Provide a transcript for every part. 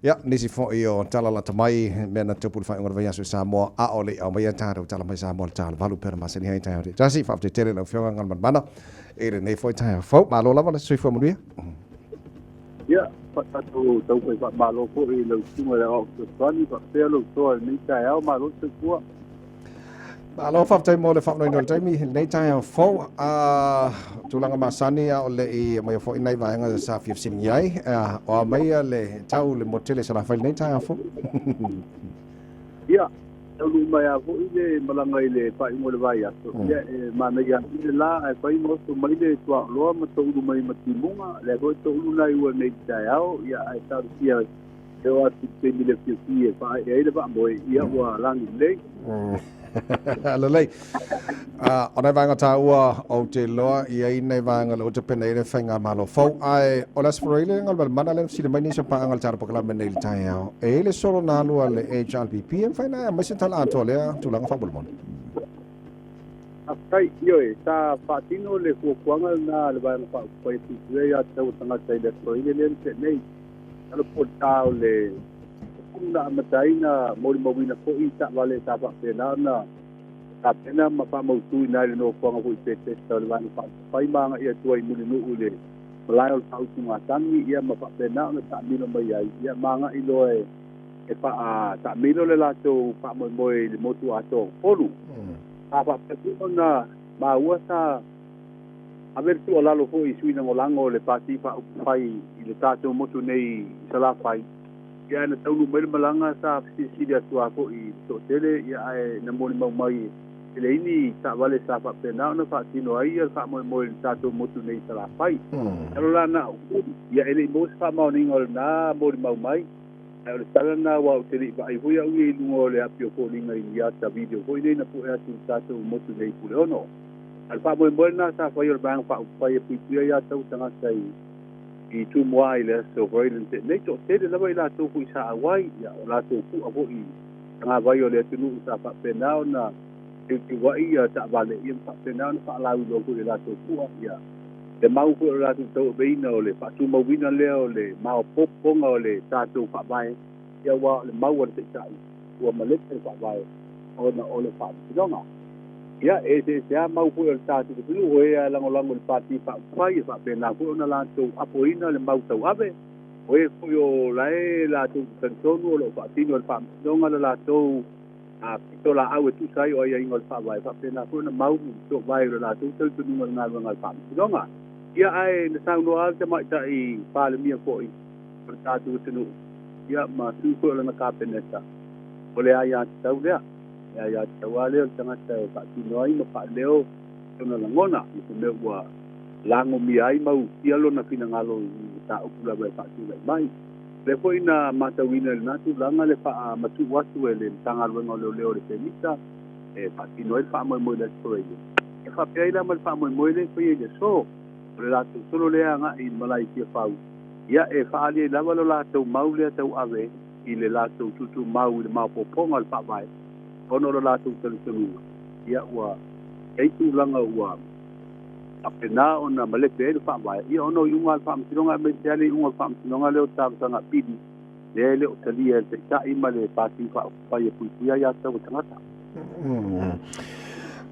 Ia, nisi foi o tala lata mai, mea na tupu i le faaiuga o le vaiaso i Samoa, a o le i aumaia tatou tala mai Samoa i le ta o le 8 pei ona masani ai taeao taitasi. Faafetai tele i lau Afioga Galumalemana i lenei foi taeao fou. Malo lava le soifua manuia. Ia, tatou taufai faamalo foi i lau Susuga i le Aoao Fesoasoani faapea lou toa i lenei taeao. Malo le soifua. Malo faafetai mo le faamonoina o le taimi i lenei taeao fou. A tulaga masani a o le i aumaia foi nai vaega sa fia fesiligia ai, o a mai le tau le motu tele i Salafai i lenei taeao fou? Ia, taunuu mai lava foi le malaga i le faaiuga o le vaiaso. Ia, e manaia atu le la ae fai ma oso mai le tuaoloa ma toulu mai ma timuga. Lea foi toulu nai ua nei i le taeao, ia ae talosia e oo atu i le taimi le fiafia e faaee ai le vaamoe, ia ua lagi lelei. Lelei. O nai vaega taua ou te iloa i ai nai vaega lea ua tapena i ai le faigamalo fou. Ae o le Aso Faraile Galumalemana lea na fesili mai nisi o paaga o le tatou polokalame nei i le taeao. E i ai le solo na alu a le HRPP e mafai ona aumai se tala atoa o lea tulaga faamolemole. Faafetai. Ioe, sa faatino le fuafuaga lena a le Vaega Faaupufai e Puipuia Aia Tatau a Tagata i le Aso Faraile lea na tea nei. Masalo po o le ta o le pulu na amata ai na molimauina foi taavale sa faapena ona tapena ma faamautu i ina i le nofoaga foi Petesa o le Vaega Faaupufai ma agai atu ai i Mulinuu i le malae o le faautugatagi ia ma faapena ona taamilo mai ai ia ma agai loa e faataamilo le latou faamoemoe i le motu atoa o Upolu. Sa faapea foi ona maua sa ave le tuualalo foi i sui lagolago o le Pati Faaupufai i le tatou motu nei i Salafai, ia ae na taunuu mai le malaga sa fesilisili atu lava foi i le toatele, ia ae na molimau mai e leai ni taavale sa faapena ona faatino ai le faamoemoe i le tatou motu nei i Salafai. Masalo la na o Upolu, ia e le i maua se faamaoniga o lena molimau mai, ae o le tala lena aua ou te le i vaai foi au ia i luga o le api o foliga i ni ata video foi nei na pue atu i le tatou motu nei i Puleono. A o le faamoemoe lena sa fai o le Vaega Faaupufai e puipuia ai a tatau tagata i Tumua i le aso Faraile na tea nei, toatele lava i latou foi sa auai, ia, o latou fua foi i tagavai o le atunuu sa faapena ona tiutiuai ia taavale, ia ma faapena ona faalauiloa foi i latou fua, ia, le mau foi o le latou tauaveina o le faatumauina lea o le maopoopoga o le tatou faavae, ia aua o le mau a le Taitai ua malepe le faavae ona o le faamasinoga. Ia, e eseese lava mau foi o le tatou atunuu, o e lava e lagolago i le Pati Faaupufai, e faapena foi ona latou apoina le mau tauave, o e foi o la e latou te talitonu o lo o faatino e le Faamasinoga le latou pitolaau e tusa ai o aiaiga o le Faavae, e faapena foi ona mau le toovae o le latou talitonuga i le galuega a le Faamasinoga. Ia, ae na saunoa lava le Tamaitai Palemia foi o le tatou atunuu, ia, ma sui foi o lana Kapeneta, o le aiatatau lea. Le aiatatau lava lea o le tagata e faatino ai ma faaleo lona lagona i se mea ua lagomia ai ma usia lona finagalo i mataupu lava e faatulai mai. O lea foi na matauina i lena tulaga le faamatuu atu e le Matagaluega o Leoleo o le Pemita e faatino ai le faamoemoe i le Aso Faraile. E faapea ai la ma le faamoemoe lea e faia i le aso, o le latou solo lea agai i le malae i Tiafau, ia e faaali ai lava lo latou mau lea tauave i le latou tutumau i le maopoopoga o le Faavae ona o le latou talitonuga, ia ua i ai tulaga ua faapena ona malepe ai le Faavae, ia ona o iuga a le Faamasinoga aemaise lava le iuga o le Faamasinoga lea o le talosaga a Pili, lea e le o talia e le Taitai ma le Pati Faaupufai e puipuia ai aiatatau a tagata.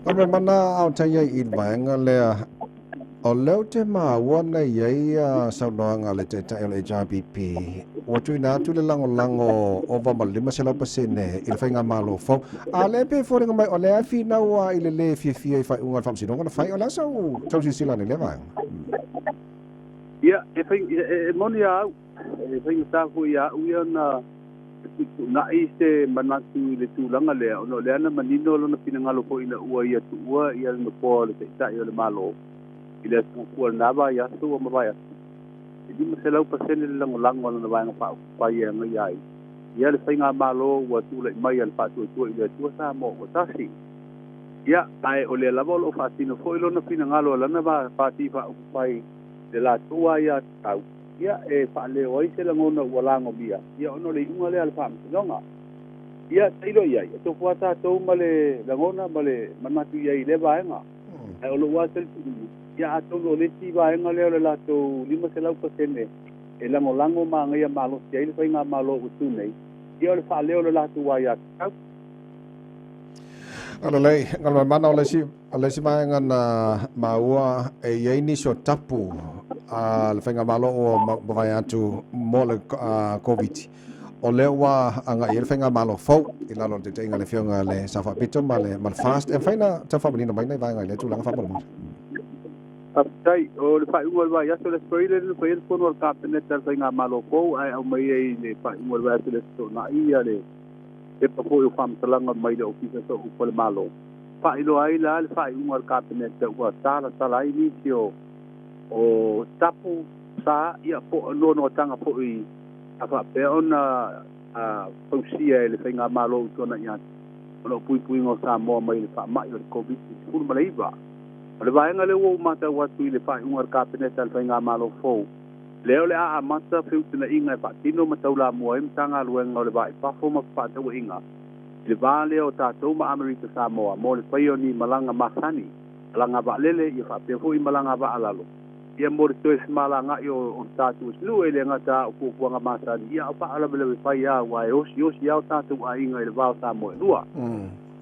O le mana aotai ai i le vaega lea, O lea ou te maua na i ai saunoaga a le Taitai o le HRPP, ua tuuina atu le lagolago ova ma le 500% i le faigamalo fou. A o lea e pei e foliga mai o lea e finau lava i le lē fiafia i faaiuga a le Faamasinoga na fai. O le a sau tau silasila ane i lea vaega? Ia, e fai, e moni a au, e faigata foi ia au ia ona fetuutuunai se manatu i le tulaga lea, ona o lea na manino lona finagalo foi ina ua ia tuua ia le nofoa o le Taitai o le Malo i le aso Gafua i lena vaiaso ua mavae atu. E 500% le lagolago a lana Vaega Faaupufai e agaia ai ia le faigamalo ua tulai mai a le Faatuatua i le Atua Samoa ua Tasi. Ia, ae o lea lava o lo o faatino foi lona finagalo a lana Pati Faaupufai i le latou aiatatau, ia, e faaleo ai se lagona ua lagomia, ia, ona o le iuga lea a le Faamasinoga. Ia, tailo i ai, e tofu lava tatou ma le lagona ma le manatu i ai i lea vaega. Ae o lou lava talitonuga, ia, atonu o le isi vaega lea o le latou 500% e lagolago ma agaia malosi ai le Faigamalo ua tu nei, ia o le faaleo o le latou aiatatau. Alalei, Galumalemana, o le isi, o le isi vaega na maua e i ai nisi o tapu a le Faigamalo ua mavae atu mo le Koviti, o lea ua agai i ai le Faigamalo fou i lalo o le taitaiga a le Afioga i le Sao Faapito ma le, ma le FAST. E mafai ona tau faamanino mai nai vaega i lea tulaga faamolemole? Faafetai. O le faaiuga o le vaiaso le Aso Faraile lea na fai ai le fono a le Kapeneta a le Faigamalo fou ae aumai ai i le faaiuga o le vaiaso le Aso Toonai ia le pepa foi o faamatalaga mai le Ofisa Sooupu a le Malo. Faailoa ai la le faaiuga a le Kapeneta ua talatala ai nisi o o tapu sa ia po o noanoataga foi a faapea ona fausia e le Faigamalo ua tuanai atu o lo o puipuiga o Samoa mai le faamai o le Koviti-19. O le vaega lea ua ou matau atu i le faaiuga a le Kapeneta a le Faigamalo fou, lea o le a amata feutanaiga e faatino ma taulamua ai Matagaluega o le Va i Fafo ma Fefaatauaiga i le va lea o tatou ma Amerika Samoa mo le faia o ni malaga masani, malaga vaalele ia faapea foi malaga vaalalo ia mo le toe femalagaai o le tatou atunuu. E le gata lava o fuafuaga masani ia a o faalavelave fai lava aua e osiosi lava o tatou aiga i le va o Samoa e lua.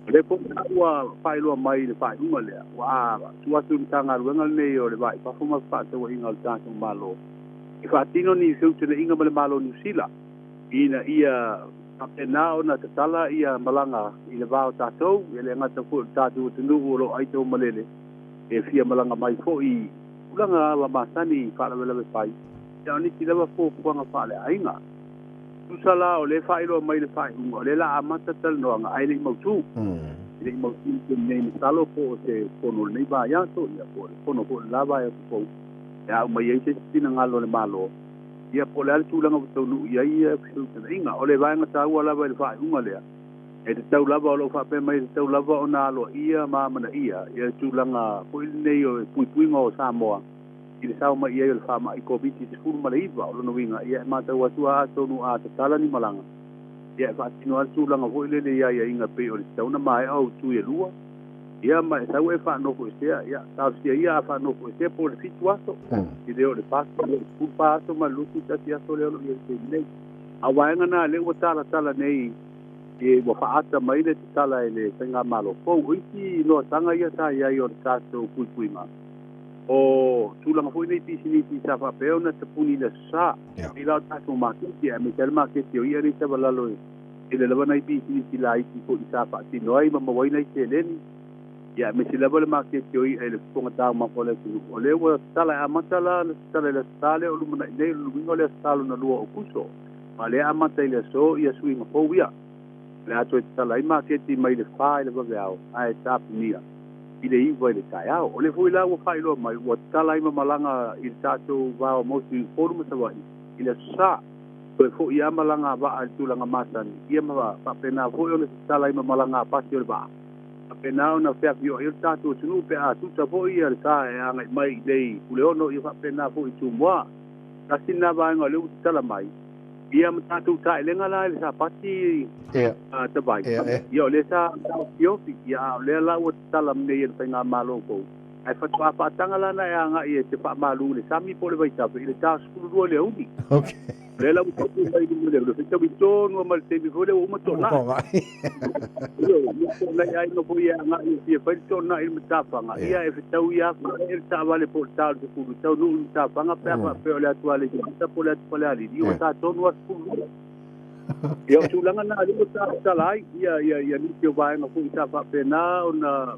O lea foi la ua faailoa mai i le faaiuga lea, ua tuu atu i le Matagaluega lenei o le Va i Fafo ma Fefaatauaiga a le tatou Malo e faatino ni feutanaiga ma le Malo o Niu Sila ina ia faapena ona tatala ia malaga i le va o tatou, e le gata foi o le tatou atunuu o lo o aitaumalele e fia malaga mai foi i tulaga lava masani i faalavelave fai, a o nisi lava fuafuaga faaleaiga. Tusa la o lea e faailoa mai le faaiuga, o lea la amata talanoaga ae le i mautu. E le i mautu i le taimi nei, masalo po o se fono o lenei vaiaso, ia po o le fono foi o le la vaiaso fou e aumai ai se isi finagalo o le Malo, ia po o le a le tulaga ua taunuu i ai ia feutagaiga. O le vaega taua lava i le faaiuga lea, e tatau lava, o lo o faapea mai e tatau lava ona aloaia ma amanaia ia le tulaga foi lenei o le puipuiga o Samoa i le sao mai i ai o le faamai Koviti-19. O lona uiga, ia e matau atu lava atonu a tatala ni malaga, ia e faatino lava le tulaga foi lele i aiaiga pei o le tatau ona maea ou tui e lua, ia ma e sau e faanofoesea, ia talosia ia a faanofoesea po o le 7 aso, e le o le 40, le 14 aso ma le 21 aso lea o lo o i ai i le taimi nei. A o vaega na lea ua talatala nei, e ua faaata mai le tatala e le Faigamalo fou. O isi noataga ia sa i ai o le tatou puipuiga, o tulaga foi nei pisinisi sa faapea ona tapuni i le Aso Sa, pei la o le tatou maketi, aemaise ai le maketi o i'a nei savalalo e tele lava nai pisinisi laiti foi sa faatino ai ma maua ai nai seleni, ia aemaise lava le maketi o i'a i le fofoga taumafa o le atunuu. O lea ua tatala e amata la ona tatala i le Aso Sa lea o lumanai nei, o lona uiga o le Aso Sa lona lua o Aokuso, ma o lea e amata i le aso ia suiga fou ia. O le a toe tatala ai maketi mai le 4 i le vaveao ae tapunia i le 9 i le taeao. O lea foi la ua faailoa mai ua tatala ai ma malaga i le tatou va o motu i Upolu ma Savaii i le Aso Sa. Toe foi lava malaga a vaa i le tulaga masani, ia ma faapena foi ona tatala ai ma malaga a pasi o le vaa. Faapena ona feafioai ai le tatou atunuu pe a tuta foi le sa e agai mai i nei Puleono, ia faapena foi i Tumua. Tasi lena vaega o lea ua tatala mai, ia ma tatou taelega la i le Sapati Tavai, ia o lea sa taofiofi, ia a o lea la ua tatala nei e le Faigamalo fou, ae faatoa faataga la ona e agai e te faamalu i le sami po o le vaitafe i le ta 12 i le aoauli. O lea la ua taunuu mai i luma i le aoauli, fetaui tonu lava ma le taimi foi lea ua uma toonai. Ioe, ia po o nai aiga foi e agai e fia fai le toonai i le matafaga, ia e fetaui lava faaee le taavale po o le ta o le 10, taunuu i le matafaga pe a faapea o le atu Aleipata po o le atu Falealili, ia ua ta tonu lava le 12. Ia o tulaga na lea ua talatala ai ia ia ia nisi o vaega foi sa faapena ona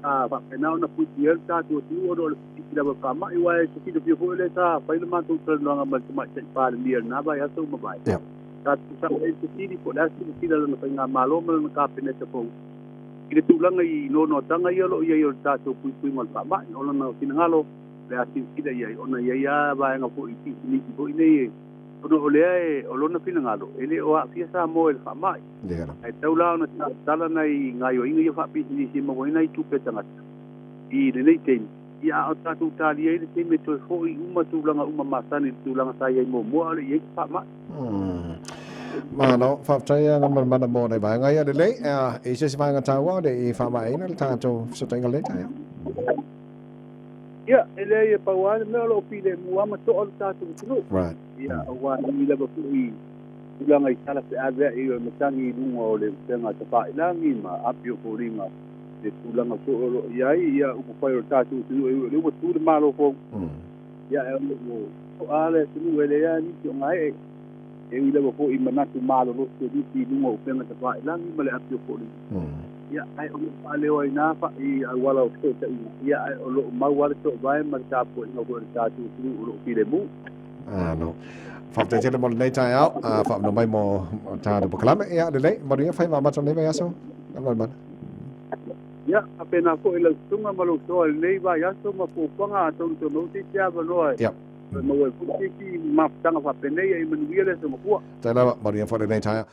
sa faapena ona puipuia ai le tatou atunuu ona o le pipisi lava faamai, aua e te silafia foi o lea sa fai le matou talanoaga ma le Tamaitai Palemia i lena vaiaso ua mavae. Sa tuusao ai le fesili po o le a se silasila a lana faigamalo ma lana Kapeneta fou i le tulaga i noanoataga ia o lo o i ai o le tatou puipuiga o le faamai. O lona finagalo o le a silasila i ai ona e i ai lava vaega foi pisinisi foi nei e ona o lea e o lona finagalo e le o aafia Samoa i le faamai. Ae tatau la ona talatala nai gaoioiga ia faapisinisi e maua ai nai tupe a tagata i lenei taimi, ia a o tatou talia ai le taimi e toe foi uma tulaga uma masani i le tulaga sa i ai muamua a o le i ai se faamai. Malo, faafetai Galumalemana mo nai vaega ia lelei. E i se isi vaega taua o le i faamaeaina le tatou fesootaiga lenei taeao. Ia, e leai e pau lava le mea o lo o filemu lava ma to'a le tatou atunuu. Ia, aua e ui lava foi i tulaga i tala feaveai o le matagi i luga o le upega tafailagi ma api o foliga le tulaga foi o lo o i ai ia upufai o le tatou atunuu e ui o lea ua tu le Malo fou. Ia, ae o lo o to'a lava le atunuu e leai lava nisi o gaee e ui lava foi i manatu malolosi o nisi i luga o upega tafailagi ma le api o foliga. Ia, ae o lo o faaleo ai na i auala o fesootaiga, ia, ae o lo o mau lava le toovae ma le tapuaiga foi a le tatou atunuu o lo o filemu. Malo. Faafetai tele mo lenei taeao, faamalo mai mo tatou polokalame. Ia, lelei, manuia faiva amata o lenei vaiaso. Faamalemale. Ia, faapena foi lau susuga ma lou soa i lenei vaiaso ma fuafuaga, atonu toe maua se isi avanoa e toe maua ai foi se isi mafutaga faapenei, ae manuia le aso Gafua. Faafetai lava, manuia foi lenei taeao.